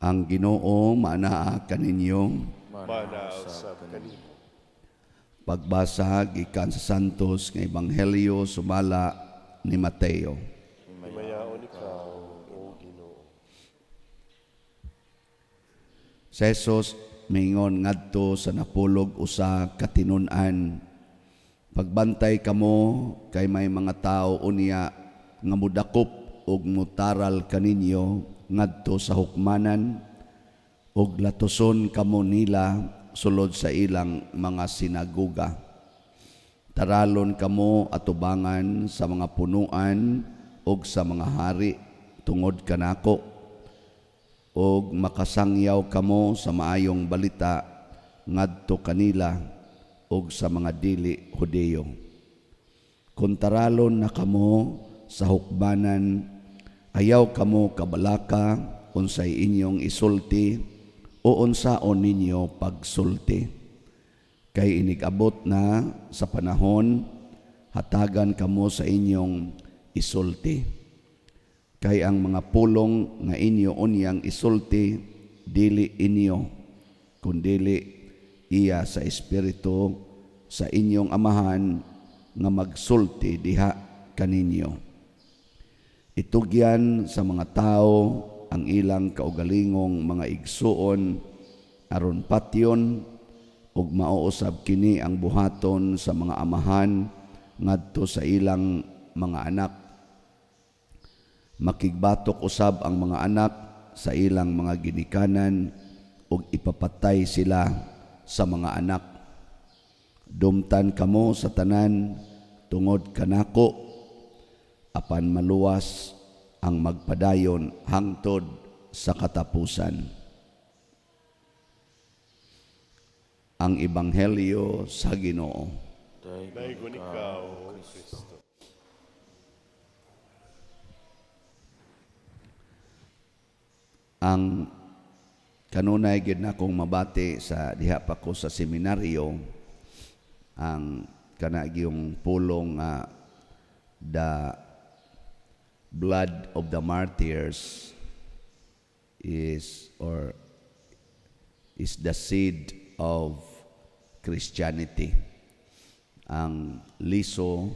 Ang Ginoo maanaa kaninyo. Maanaa usab kanimo. Pagbasa gikan sa Santos nga Ebanghelyo sumala ni Mateo. Himayaon ikaw, O Ginoo. Si Jesus miingon ngadto sa 11 ka tinun-an, "Pagbantay kamo kay may mga tawo unya nga mudakop ug mutaral kaninyo ngadto sa hukmanan ug latuson kamo nila sulod sa ilang mga sinagoga. Taralon kamo atubangan sa mga punuan ug sa mga hari tungod kanako ug makasangyaw kamo sa maayong balita ngadto kanila ug sa mga dili Hudiyo. Kung taralon na kamo sa hukbanan, ayaw kamo kabalaka unsay inyong isulti o unsaon ninyo pagsulti. Kay inig-abot na sa panahon, hatagan kamo sa inyong isulti. Kay ang mga pulong nga inyo unyang isulti, dili inyo, kundili iya sa Espiritu sa inyong Amahan nga magsulti diha kaninyo. Itugyan sa mga tao ang ilang kaugalingong mga igsuon aron patyon ug mao usab kini ang buhaton sa mga amahan ngadto sa ilang mga anak. Makigbatok usab ang mga anak sa ilang mga ginikanan ug ipapatay sila sa mga anak. Dumtan kamo sa tanan tungod kanako, apan maluwas ang magpadayon hangtod sa katapusan." Ang Ebanghelyo sa Ginoo. Daygon ikaw, O Kristo. Ang kanunay gyud nakong mabati sa diha pa ko sa seminaryo, ang kana gyung pulong nga "The blood of the martyrs is or is the seed of Christianity." Ang liso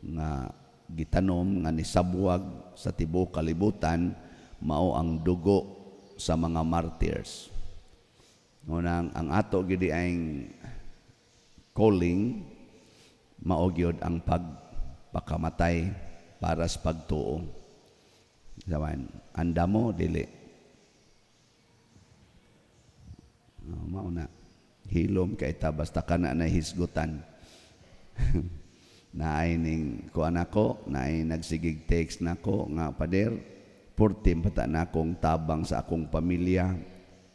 nga gitanom nga nisabwag sa tibuok kalibutan mao ang dugo sa mga martyrs. Ngunang ang ato gyud ang calling mao gyud ang pagpakamatay para sa pagtuo. Sawan, anda mo dili. Oh, mao na. Hilom kay ta basta kana na hisgutan. Naay ning kuan ako, naay nagsigig text nako nga, "Pader, purtim pata na akong tabang sa akong pamilya,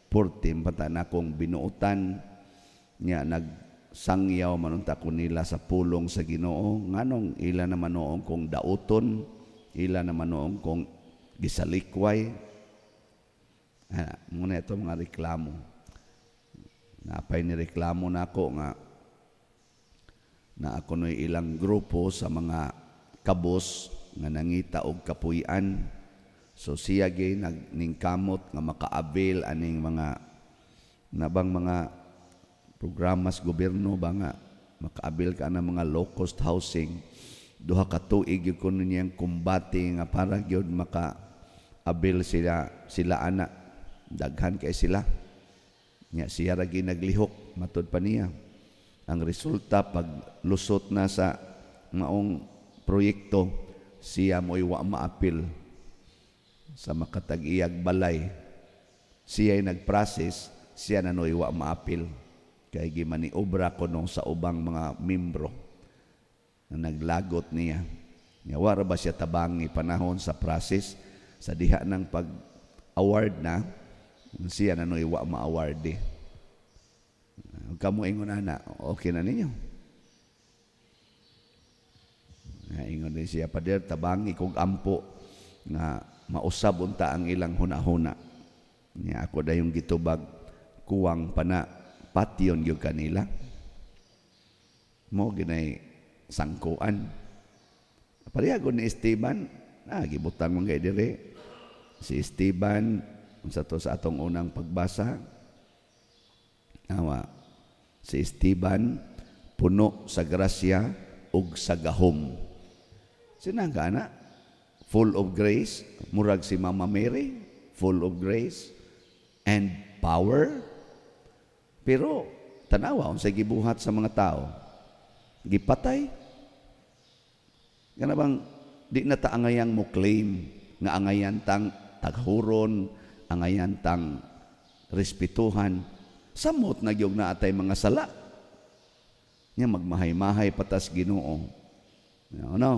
purtim pata na akong binuotan, nya nagsangyaw man unta ko nila sa pulong sa Ginoo, nganong ila naman noong kong dauton, ila naman noong kong gisalikway?" Ah, muna ito mga reklamo. Napay ni reklamo nako nga na ako no'y ilang grupo sa mga kabos nga nangita og kapuy-an. So siya gyud nagningkamot nga maka-avail aning mga nabang mga programas gobyerno ba nga maka-avail ka na mga low cost housing. 2 ka tuig gyud kuno niyang kumbate nga para gyud maka-avail sila sila ana. Daghan kay sila. Nya siya ra gyud naglihok matud pa niya. Ang resulta, pag lusot na sa maong proyekto, siya mo'y wa maapil sa makatag-iyag balay. Siya ay nag-process, siya na no'y wa maapil. Kay gimaniobra kuno sa ubang mga membro na naglagot niya. Nya wa ra ba siya tabangi panahon sa process sa diha ng pag-award na, siya na no'y wa ma-award. Kamo ingon ana, okay na ninyo. Nga ingon din siya, "Pader, tabangi kog ampo nga mausab unta ang ilang hunahuna." Nya ako dayong gitubag, kuwang pana, patyon gyud kanila. Mo ginay sangkuan. Pareha ni Esteban, na gibutang man kay dire. Si Esteban Unsa to sa atong unang pagbasa? Awa, si Esteban puno sa grasya ug sa gahom. Sinangga na, full of grace, murag si Mama Mary, full of grace and power. Pero tanawa unsay gibuhat sa mga tao. Gipatay. Kana bang di na ta angayang mo claim nga angayan tang taghuron, angayan tang respetuhan. Samot na gyud na atay mga sala. Nya magmahay-mahay patas Ginoo. No?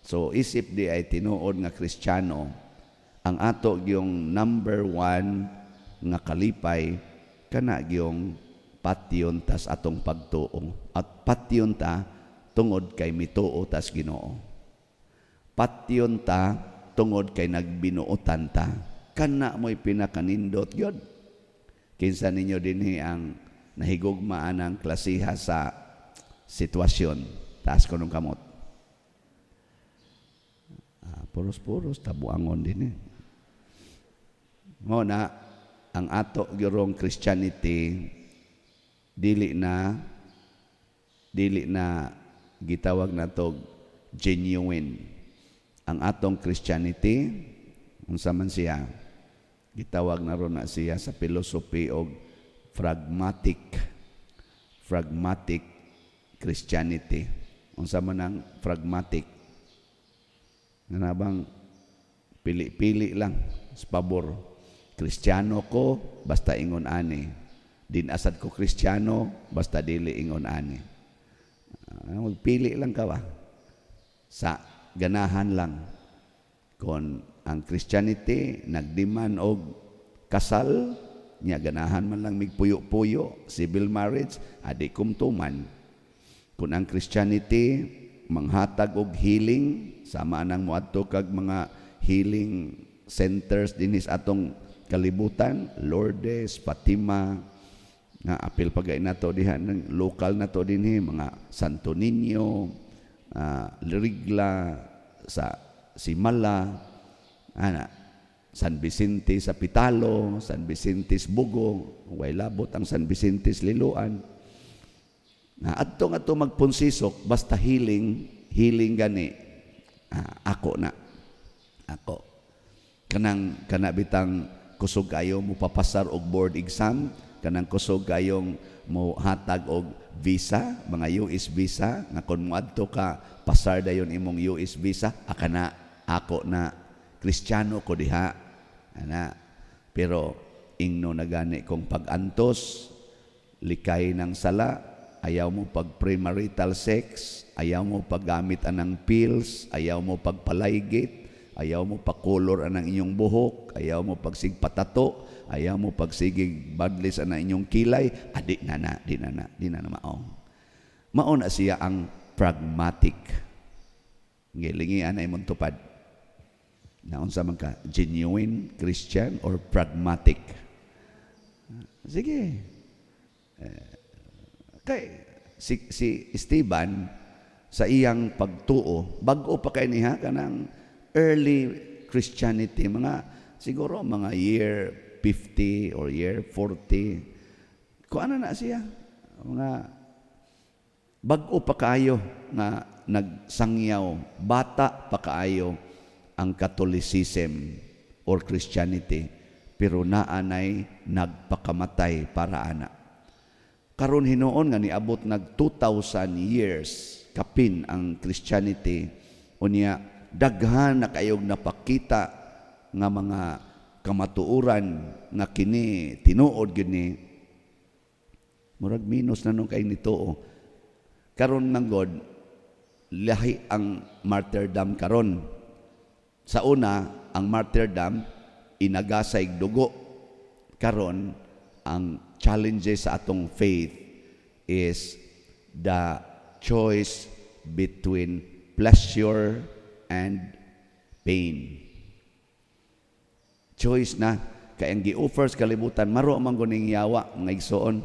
So isip di ay tinuod nga Kristiyano, ang ato gyung number one nga kalipay kana gyung patyon tas atong pagtuo at patyon ta tungod kay mituo tas Ginoo. Patyon ta tungod kay nagbinuotan ta. Kana mo'y pinakanindot gyud. Kinsa ninyo dinhi ang nahigugma anang klasiha sa sitwasyon? Taas ko nung kamot. Ah, puros-puros tabuangon din eh. Mo na ang ato gyurong Christianity dili na gitawag nato genuine. Ang atong Christianity, unsa man siya? Gitawag na ron na siya sa philosophy og pragmatic Christianity. Unsa man ang pragmatic? Nga bang pili-pili lang sa pabor. Kristiyano ko basta ingon ani. Din asad ko Kristiyano basta dili ingon ani. Magpili lang ka ba? Sa ganahan lang. Kon ang Christianity nagdemand og kasal, nya ganahan man lang migpuyo-puyo, civil marriage, adi kumtuman. Kung ang Christianity manghatag og healing, sama nang moadto kag mga healing centers dinhi sa atong kalibutan, Lourdes, Fatima, nga apil pa gay nato diha ng local nato dinhi, mga Santo Niño, Rigla sa Simala, ana, San Vicente sa Pitalo, San Vicente sa Bugo, way labot ang San Vicente sa Liloan. Na adto nga to magpunsisok basta healing, healing gani. Ah, ako na. Ako. Kanang kana bitang kusog kayo mo papasar og board exam, kanang kusog kayong mo hatag og visa, mga US visa, nga kon moadto ka pasar dayon imong US visa, akana ako na, Kristiyano ko diha. Ana. Pero ingno na gani kong pag-antos, likay ng sala, ayaw mo pag premarital sex, ayaw mo paggamit anang pills, ayaw mo pagpalaygit, ayaw mo pakulor anang inyong buhok, ayaw mo pagsigpatato, ayaw mo pagsigig badlis anang inyong kilay, adi na na, di na na, di na na mao. Mao na siya ang pragmatic. Gilingian ay mong tupad. Naunsa man ka, genuine Christian or pragmatic? Sige. Eh, kay si Esteban sa iyang pagtuo, bag-o pa kay niya kanang early Christianity, mga siguro mga year 50 or year 40. Kung ano na siya, mga bag-o pa kaayo nga nagsangyaw, bata pa kaayo ang Catholicism or Christianity, pero naanay nagpakamatay para ana. Karon hinuon nga niabot nag 2000 years kapin ang Christianity, unya daghan na kayog napakita nga mga kamatuoran nga kini tinuod gyud ni, murag minus na nung kay nituo. Karon man god lahi ang martyrdom karon. Sa una, ang martyrdom inagasay dugo. Karon, ang challenges sa atong faith is the choice between pleasure and pain. Choice na kay ang gi-offer sa kalibutan maro man guning yawa, mga igsoon.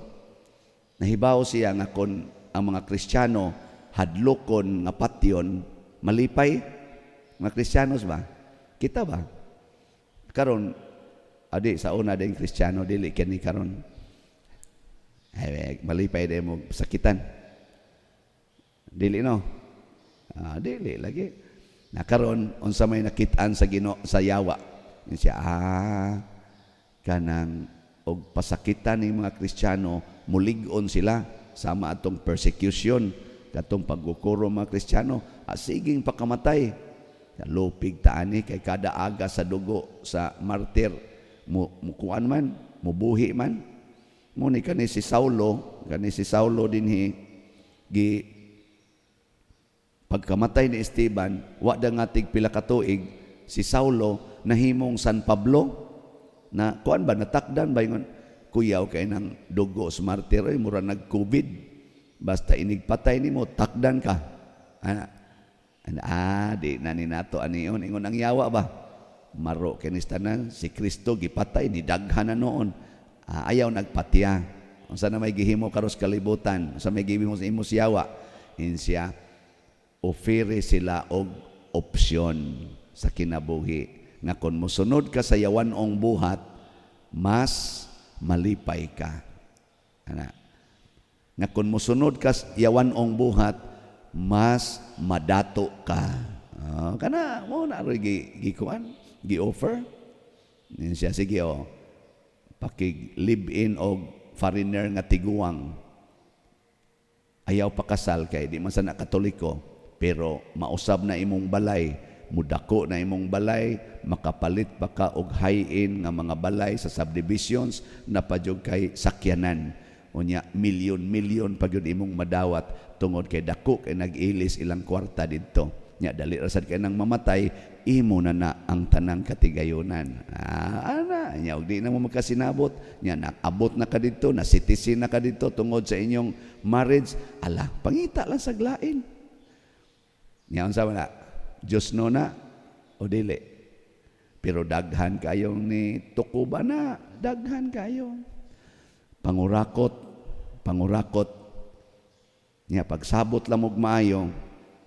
Nahibaw siya nga kon ang mga Kristiyano hadlokon nga patyon, malipay mga Kristiyanos ba? Kita ba? Karon Adi sa una din Kristiyano, dili kini karon. Ay, malipay din mo sakitan. Dili, no? Ah, dili lagi. Na karon, unsa may nakit-an sa Ginoo sa yawa? Yun siya, kanang og pasakitan ni mga Kristiyano, mulig-on sila sama atong persecution, katong paggukuro mga Kristiyano, siging pakamatay. Lupig taani kay kada aga sa dugo sa martir mo mukuan man, mubuhi man. Mo ni kani si Saulo dinhi gi pagkamatay ni Esteban, wa da nga tig pila ka tuig, si Saulo nahimong San Pablo na kuan ba, natakdan ba, ingon kuyaw kay nang dugo sa martir oy, mura nag COVID, basta inigpatay nimo takdan ka ana. Ana, di na ni nato anion, ingon ang yawa ba, maro kinis tanan. Si Kristo gipatay ni daghan na noon. Ayaw nagpatya. Unsa na may gihimo karos kalibutan? Unsa may gihimo sa imo siyawa insiya? Ofere sila og opsyon sa kinabuhi nga kung mosunod ka sa yawanong buhat, mas malipay ka ana, nga kung mosunod ka sa yawanong buhat, mas madato ka. Kana mo na roy gi gikuan, gi-offer. Yun siya, sige oh, pakig live in og foreigner nga tiguang, ayaw pakasal kay di man sa na Katoliko, pero mausab na imong balay, mudako na imong balay, makapalit pa ka og high-end nga mga balay sa subdivisions, na pa jud kay sakyanan. Unya milyon-milyon pa gyud imong madawat tungod kay dako kay nag-ilis ilang kwarta didto. Nya dali ra sad kay nang mamatay, imo na na ang tanang katigayonan. Ana nya og di na mo magkasinabot, nya nakabot na ka didto, na citizen na ka didto tungod sa inyong marriage, ala, pangita lang sa lain. Nya unsa man na? Diyos no na o dili? Pero daghan kayong ni tukuba na, daghan kayo. Pangurakot, pangurakot. Nya pagsabot lang og maayo,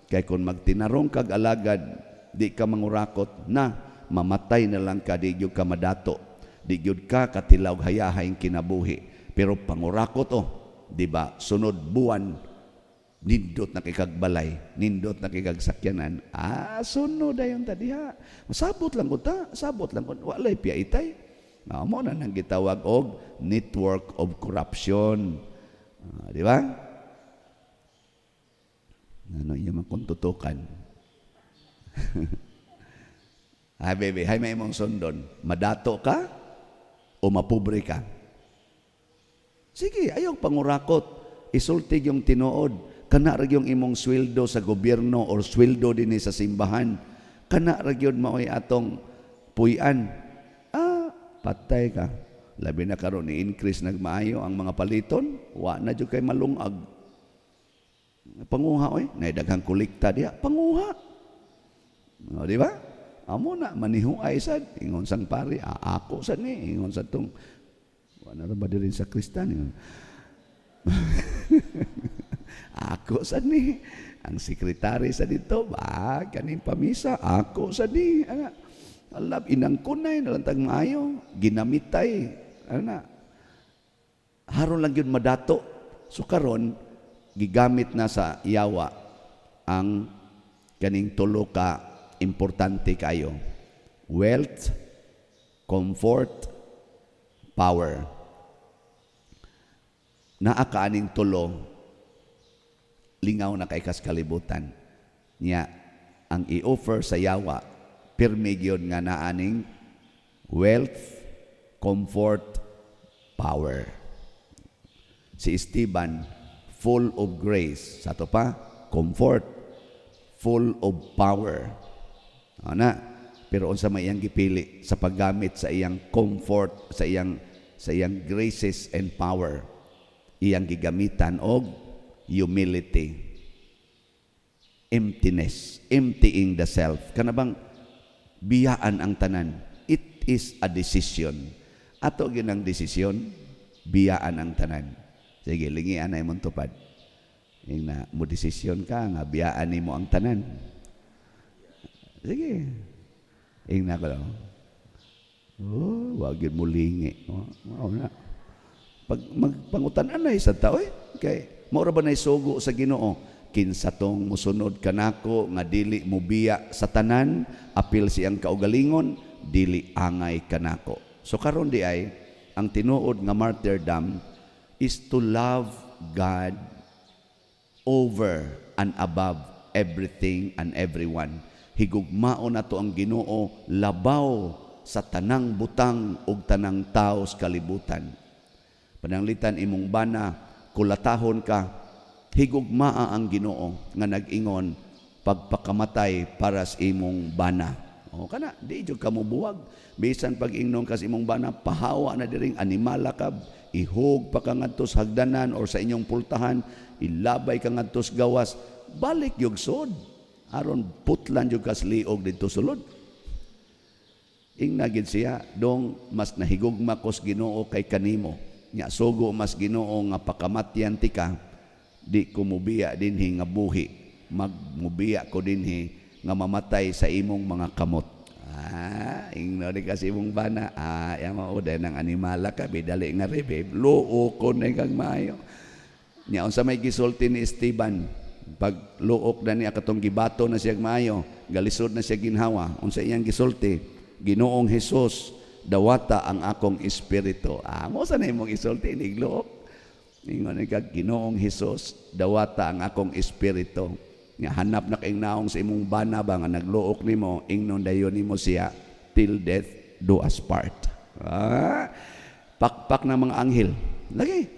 kay kung magtinarong kag alagad, di ka mangurakot na, mamatay na lang ka, di gyud ka madato. Di gyud ka katilaw hayahayng kinabuhi. Pero pangurakot oh, di ba? Sunod buwan, nindot na kay balay, nindot na kay sakyanan. Sunod dayon ta diha. Sabot lang ko ta, sabot lang ko. Walay piyaitay. Mo na nang gitawag og network of corruption. Di ba? Ano iya man kung tutukan? Ay, baby, hay may imong sundon. Madato ka o mapobre ka? Sige, ayaw pangurakot. Isulti yung tinuod. Kana ra yung imong sweldo sa gobyerno or sweldo dinhi sa simbahan. Kana ra gyud maoy atong puy-an. Patay ka. Labi na karon ni increase nagmaayo ang mga paliton, wa na jud kay malungag. Panguha oy, nay daghang kolekta diha, panguha. O, di ba? Amo na manihuay sad ingon sang pari, ako sad ni ingon sa tong wa na ra ba diri sa kristan ingon. Ako sad ni ang sekretary sa dito ba kaning pamisa, ako sad ni ana. Alab inang kunay na lang tag maayo, ginamitay ana. Haron lang yun madato. So karon gigamit na sa yawa ang kaning tulo ka importante kayo: wealth, comfort, power. Naa ka aning tulo, lingaw na kay kas kalibutan. Nya ang i-offer sa yawa pirmi gyud nga naaning wealth, comfort, power. Si Esteban, full of grace. Sa ato pa, comfort, full of power. Ana, pero unsa may iyang gipili sa paggamit sa iyang comfort, sa iyang graces and power? Iyang gigamitan og humility. Emptiness, emptying the self. Kana bang biyaan ang tanan. It is a decision. Ato ginang desisyon, biyaan ang tanan. Sige, lingian na imong tupad. Yung na mo desisyon ka nga biyaan nimo ang tanan. Sige. Ingna ko lang. Oh, wag yun mo lingi. Oh, mao na. Pag magpangutan-anay sa tao eh. Kay mao ra ba nay sugo sa Ginoo? Kinsa tong musunod kanako nga dili mubiya sa tanan, apil siyang kaugalingon, dili angay kanako. So karon di ay ang tinuod nga martyrdom is to love God over and above everything and everyone. Higugmaon nato ang Ginoo labaw sa tanang butang ug tanang tao sa kalibutan. Pananglitan imong bana, kulatahon ka, higugmaa ang Ginoo nga nag-ingon pagpakamatay para sa imong bana. O kana, di jud ka mobuwag. Bisan pag ingnon ka sa imong bana, pahawa na diring animala ka, ihog pa ka ngadto sa hagdanan or sa inyong pultahan, ilabay ka ngadto sa gawas, balik yug sod. Aron putlan jud ka sa liog didto sulod. Ingna gid siya, dong mas nahigugma ko sa Ginoo kay kanimo. Nya sugo mas Ginoo nga pakamatyan tika, di ko mubiya dinhi nga buhi, magmubiya ko dinhi nga mamatay sa imong mga kamot. Ah, ingno di kasi imong bana, ah, ya mao dahil ng animala ka, bidali nga ribe, luo ko na kag maayo. Nya unsa may gisulti ni Esteban, pag luok na niya katong gibato na siya maayo, galisod na siya ginhawa, unsa iyang gisulti? Ginoong Hesus, dawata ang akong espiritu. Ah, mo sa na imong isulti nigluok. Ingon ka, Ginoong Hesus, dawata ang akong espiritu. Nga hanap na kay naong sa imong bana ba nga nagluok nimo, ingnon dayon nimo siya, till death do us part. Ah, pakpak ng mga anghel. Lagi.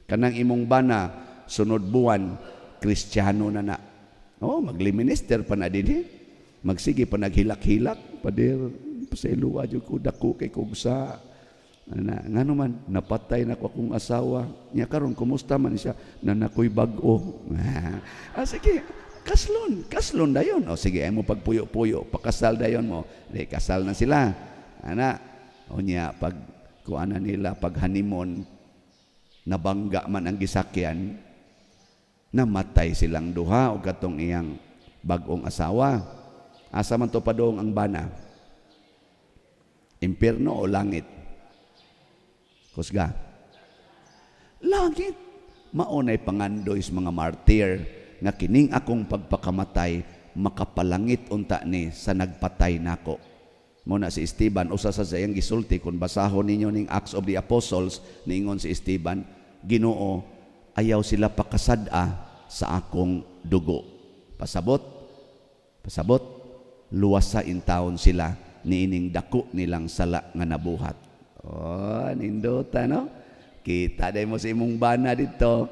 Kanang imong bana, sunod buwan, Kristiyano na na. Oh, magli-minister pa na din eh. Magsige pa naghilak-hilak. Pader, pasayloa jud ko, dako kay kugsa. Ana, ngano man, napatay na ko akong asawa. Nya karon kumusta man siya? Nanakoy bag-o. Ah, sige, kaslon, kaslon dayon. O sige, ay mo pagpuyo-puyo, pakasal dayon mo. Di kasal na sila. Ana, o nya pag kuana nila pag honeymoon, nabangga man ang gisakyan, namatay silang duha o katong iyang bag-ong asawa. Asa man to padong ang bana? Impierno o langit? Kusga. Langit. Maunay pangandoy sa mga martir nga kining akong pagpakamatay makapalangit unta ni sa nagpatay nako. Mo na si Esteban usa sa iyang gisulti. Kung basahon ninyo ning Acts of the Apostles, niingon si Esteban, Ginoo, ayaw sila pakasad-a sa akong dugo. Pasabot, pasabot, luwasa intawon sila niining dako nilang sala nga nabuhat. Oh, nindota no? Kita day mo sa imong bana dito.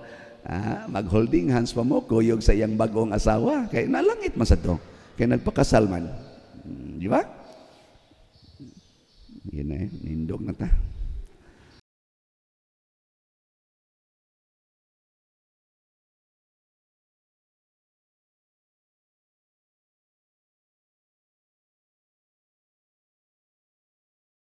Ah, mag-holding hands pa mo, kuyog sa iyang bagong asawa. Kay nalangit man sa to. Kay nagpakasal man. Di ba? Yun eh, nindog na ta.